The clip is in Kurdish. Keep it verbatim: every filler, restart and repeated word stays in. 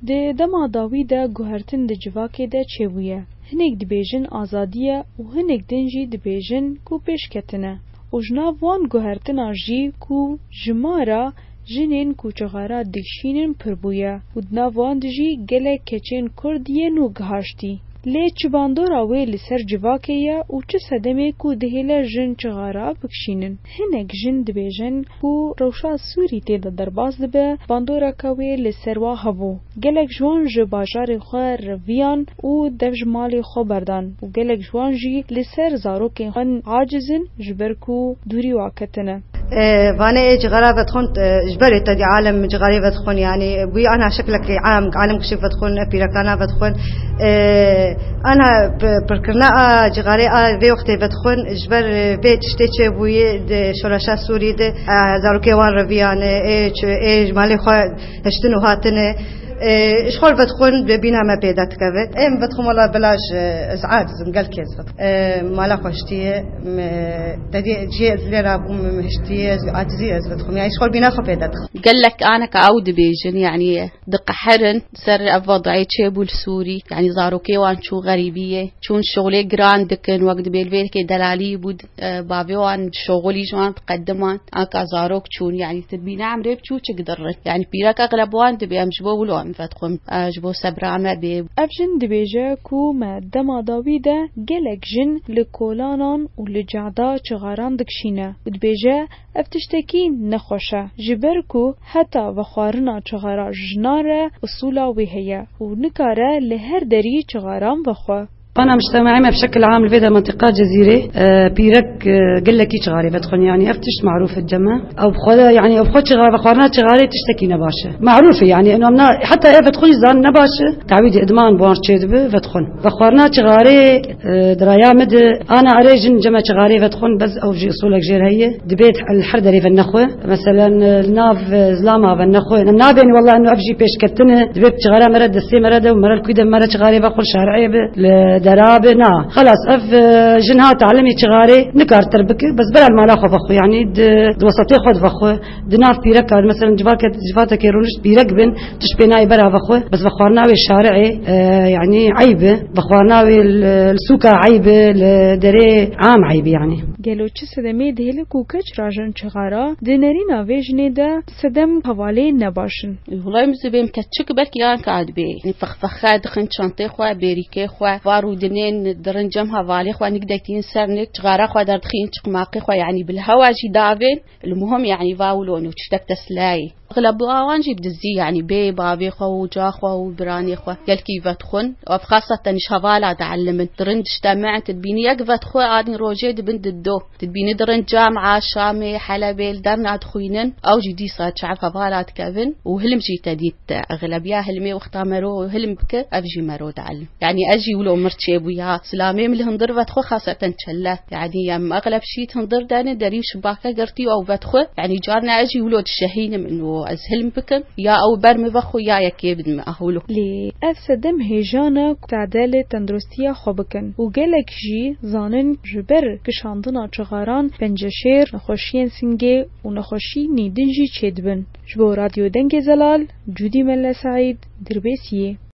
Di dema dawî de guhertin di civakê de çêbûye. Hinek dibêjin azadî ye û hinek din jî dibêjin ku pêşketin e. Û ji nav wan guhertinan jî ku jimara jinên ku cixara dikişînin pir bûye û di nav wan de jî gelek keçên Kurd yên nû gihaştî. Lê çi bandora wê li ser civakê ye û çi sedemê ku dihêle jin cixara bikişînin? Hinek jin dibêjin ku rewşa Sûrî tê de derbas dibe, bandoreke wê li ser wa hebû. Gelek ji wan ji bajarê xwe reviyan û dev ji malê xwe berdan û gelek ji wan jî li ser zarokên xwe aciz in, ji ber ku dûrî wa ketine. E, vane ê cixara vedixwin, e, ji berê te dî alem cixarê vedixwin, yanî bûyî ana şeklekî am, alem kişik vedixwin, e, pîrekana vedixwin. E, ana p-, pirkirina a cixarê a vê wextê vedixwin, ji ber, e, vê tiştê çêbûyî di şoreşa Sûrî de, e, zarokê wan reviyane, ê çi, ê ji malê xwe hiştin û hatine. E, ji xwe vedixwin bi bîna me pê de dikeve. Em vedixwin wela bila ji, ez aciz im, gelkî ez vedixwin. E, mala xwe hiştiye, me, te dî cihê ez lê rabûm, me hiştiye, ez acizî ez vedixwin. Yani ji xwe bîna xwe pê de dixwin. Gelek aneka ew dibêjin, yani diqeherin ser ev vedayê çêbû li Sûrî. Yani zarokê wan çû xerîbiyê, çûn şolê giran dikin, wek dibê li vê yekê delalî bû, e, bavê wan şoxulî ji wan diqediman, anka zarok çûn, yani tu dibîne emrê biçûçik dirin. Yani pîrek exleb wan dibê em ji bo wilo em vedixwin, e, ji bo sebra me bê. Ev jin dibêje ku me dema dawî de gelek jin li kolanan û li cehda çixaran dikişîne û dibêje, ev tiştekî nexweş e, ji ber ku heta vexwarina çixara ji jinan re usûla wê heye û nikare li her derî çixaran vexwe. Ana mujtemaê me bi şekil am li vê de mentiqa Cezîrê, e, pîrek, e, gelekî çixarê vedixwin, yanî ev tişt marûf e ceme. Ew bi xwe de, yanî ew bi xwe çixar, vexwarina çixarê tiştekî ne baş e. Marûf e, yanî em na, heta ev vedixwin zan ne baş e. Tawîdê idman bi wan çêdibe, vedixwin. Vexwarina çixarê, e, di raya min de, ana erê jin ceme çixarê vedixwin, bes ew jî usulek jêr heye. Dibê li her derê ve nexwe. Meselen, li nav, e, zilama ve nexwe. Nabênî, wela, eno ev jî pêşketin e. Dibê çixara me re, destê me re de û me re li kû de me re çixarê vexwe, şer'ê bi, li dera bi, na. Xelas, ev, e, jin hat alemê çixarê nikar tir bike. Bes bera li mala xwe vexwe. Yanî di, di wesatê xwe de vexwe. Di nav pîreka, meselen, civake, civateke rûnişt pîrek bin, tişt pê nayê bera vexwe. Bes vexwarina wê şer'ê, e, yanî eyb e. Vexwarina wê li, li sûka eyb e, li derê am eyb e, yanî. Gelo çi sedemê dihêle ku keç rajan çixara di nerîna vê jinê de sedem hevalê ne baş in? Wulay min zibêm keçik belkî yan ka dibê. Fexfexe dixin çantê xwe, bêrîkê xwe, var û dinên dirin cem hevalê xwe, nik detîn ser nik, çixara xwe derdixîn çiqmaqê xwe, yanî bil hewa jî davên, li muhim yanî va wilo no tiştek teslayî. Xila bi awan jî bi dizî, yanî bê bavê xwe û ca xwe û biranê xwe gelkî vedixwin. Ev xaseten ji hevala dielimin. Dirin diştemin, tu dibînî yek vedixwe anî rojê dibin dido. Tu dibînî dirin Cam'a, Şamê, Helebê, li derna dixwînin. Ew jî dîsa çav hevala dikevin û hilm jî te dît. Exlebiya hilmê wexta mero hilm bike, ev jî mero dielin. Yanî ez jî wilo mir çêbûya. Silamê min li hundir vedixwe xaseten çelle. Yanî em exleb şît hundir dene derî şibake girtî û ew vedixwe. Yanî carna ez jî wilo dişehînim û ez hilm bikim. Ya ew ber min vexwe ya yekê bidin min ew wilo. Lê ev sedem hêjan e ku tade li tenduristiya xwe bikin û gelek jî zanin ji ber kişandina çixaran penceşêr, nexweşiyên singê û nexweşiyên din jî çêdibin. Ji bo Radyo Dengê Zelal, Cûdî Mele Seîd, Dirbêsiyê.